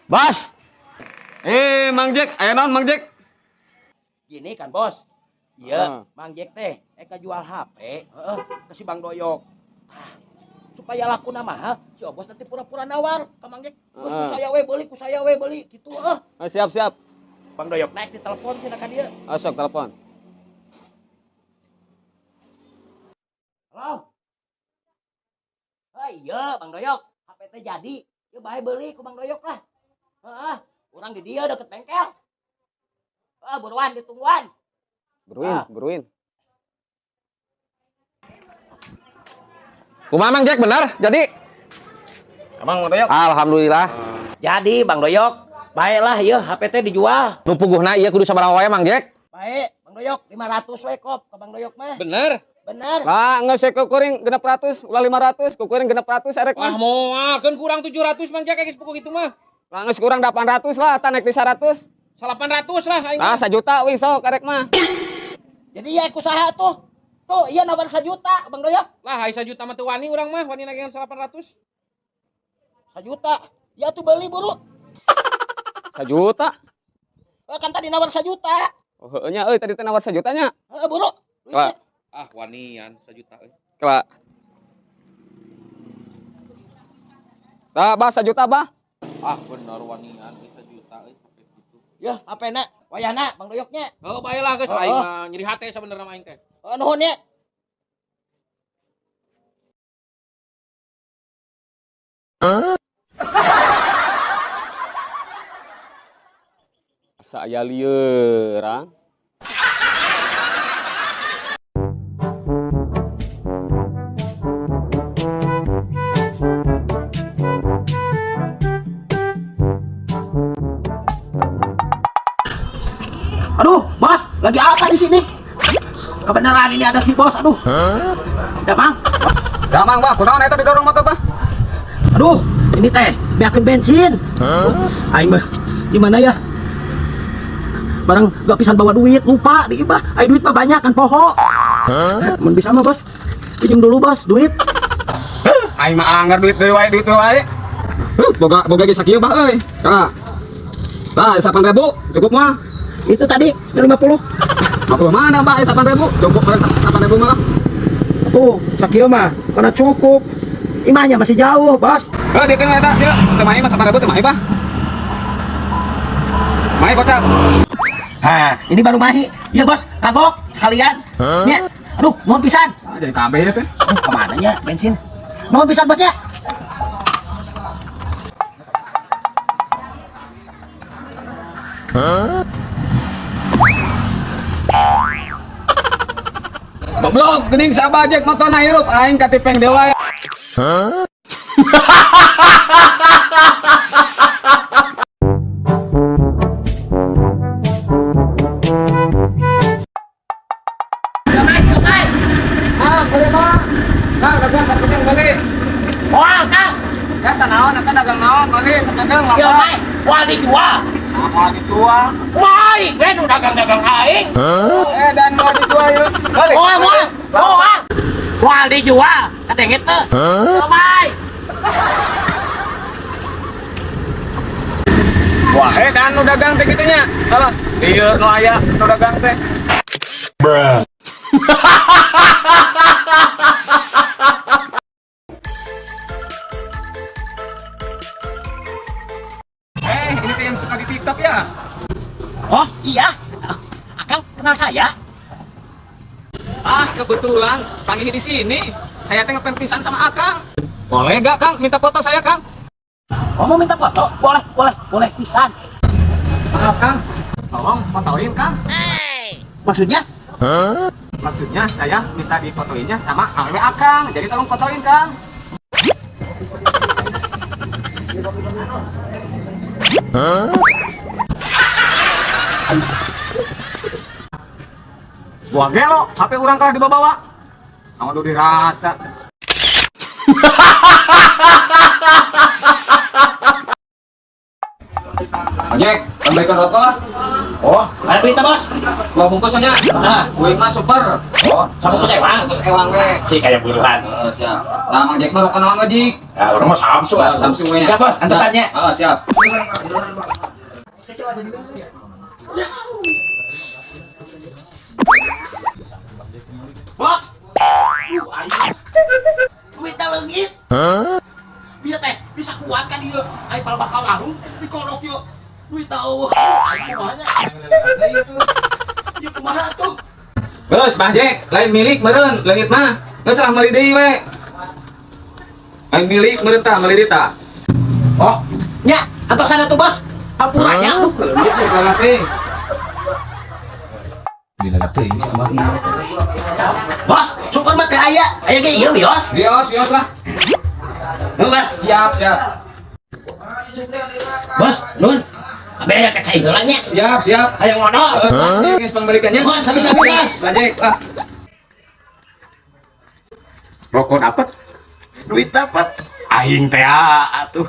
Bas. Mang Jack, aya naon Mang Jack? Gini kan, Bos. Iya, Ah. Mang Jack teh eka jual HP, heeh, ke si Bang Doyok. Tah, supaya lakuna mahal, si Obos nanti pura-pura nawar ke Mang Jack. Bos, ku Ah. saya we beli, ku saya we beli, gitu heeh. Ah, siap, siap. Bang Doyok naik di telepon cenah ka dieu. Ah, sok telepon. Halo. Oh iya, Bang Doyok, HP teh jadi. Ya bae beli ku Bang Doyok lah. Heeh, urang di dieu deket bengkel. Ah, buruan ditungguan. Beruin, Ah. beruin. Kumaha Mang Jack bener? Jadi Emang Mang Doyok? alhamdulillah. Jadi Bang Doyok, baiklah ya HP teh dijual. Nu puguhna ieu kudu sabaraha wae Mang Jack? Baik, Bang Doyok 500 we kop ke Bang Doyok mah. Bener. Bener. Lah geus we kuring 600, ulah 500, kuring 600 erek Wah mah. moal, kan kurang 700 Mang Jack geus puguh gitu mah. Lah geus kurang 800 lah, tah naik di 100. 800 lah aing. Ah, 1 juta wih sok erek mah. Jadi ya aku usaha tuh. Tuh, iya nawar 1 juta Bang Doyok. Lah ai 1 juta mah teu wani urang mah, wani nagehan 800. 1 juta. Ya tuh beli buru. 1 juta. Eh, kan tadi nawar 1 juta. Oh, heueuh nya euy tadi teh nawar 1 juta nya. Heeh, buru. Wah. Duitnya. Ah wanian 1 juta euy. Kela. Tah, bah 1 juta bah. Ah bener wanian euy 1 juta euy sampai gitu. Ya, HP na, wayahna Bang Doyoknya. Heuh bae lah geus Oh, aing oh. mah nyeri hate sabenerna mah aing teh. Oh, nuhun ya. Asa aya lieuran. Aduh, bos, lagi apa di sini? Kebenaran ini ada si bos, aduh. Damang, Damang bah, kunaon eta didorong motor bah? aduh, ini teh beakeun bensin. Aing mah gimana ya? Barang gak pisan bawa duit, lupa di ibah. Aing duit mah banyak kan poho. Mun bisa mah, Bos. Pinjam dulu, Bos, duit. Aing mah anggar duit deui wae, duit deui wae. Huh, boga boga ge sakieu bah euy. Tah. Bah, 8.000 cukup mah. Itu tadi 50. 50 mana bah, 8.000 cukup 8.000 malah. Tuh, sakieu mah mana cukup. Imahnya masih jauh, Bos. Heuh, dia mah eta, dieu. Teu mahi mah 8.000 teu mahi bah. Mahi kocak. Hah, ini baru mahi. Iya, Bos, kagok sekalian. Ya. Aduh, nuhun pisan. Ah, jadi kabeh ya teh. Aduh, kemana nya bensin? Nuhun pisan, Bosnya. Goblok, geuning sabajek motona hirup aing katipeng dewa. Siomay, siomay. Ah, beli mah. Kang, dagang sakedeung beli. Moal Kang. Ya, tah naon eta dagang naon beli sakedeung lapar. Siomay, moal dijual. Ah, moal dijual. Moal, we nu dagang-dagang aing. Eh, dan mau dijual yuk. Beli. Moal, moal. Moal. Moal dijual, kateng itu. Siomay. Wah, dan nu dagang teh kitu nya. Salah. Lieur nu aya nu dagang teh. Ini teh yang suka di TikTok ya? Oh, iya. Akang kenal saya? Ah, kebetulan panggil di sini. Saya teh ngefans pisan sama Akang. Boleh gak, Kang? Minta foto saya, Kang? Oh, mau minta foto? Boleh, boleh, boleh pisan. Maaf, Kang. Tolong fotoin, Kang. Maksudnya? Maksudnya saya minta difotoinnya sama awewe Akang. Jadi tolong fotoin, Kang. Wah gelo, HP urang kalah dibawa-bawa. Kamu udah dirasa. Ojek, kembalikan rokok lah. Oh, ada duit bos? Dua bungkus nya. Ah. Kuing mah super. Oh, sabungkus ewang. Bungkus ewang we. Si kayak buruan. Heeh, siap. Nah, Mang Jack mah rokok naon wajik? Ya, urang mah Samsu Oh, atuh. Samsung we nya. Siap, Bos. Antosannya. Oh, siap. Bos. Aing. Duitna leungit. Bieu teh bisa kuat kan ieu. Aing pal bakal larung dikodok ieu. Duitna eueuh. Aing kumaha nya? Ieu kumaha tuh? Geus, Bang Jack, lain milik meureun leungit mah. Geus lah meuli deui we. Lain milik meureun tah, meuli deui tah. Oh, nya, antosan atuh bos. Hampuranya tuh. Leungit we kalah teh. Bos, syukur mah teu aya. Aya ge ieu bios. Bios, bios lah. Nu, Bos. Siap, siap. Bos, nun. Abe aya kacai heula nya. Siap, siap. Ayo ngodol. Eh, geus pangbalikeunnya. Nuhun, sami-sami, Bos. Bang Jack, ah. Rokok dapat, duit dapat. Aing teh atuh.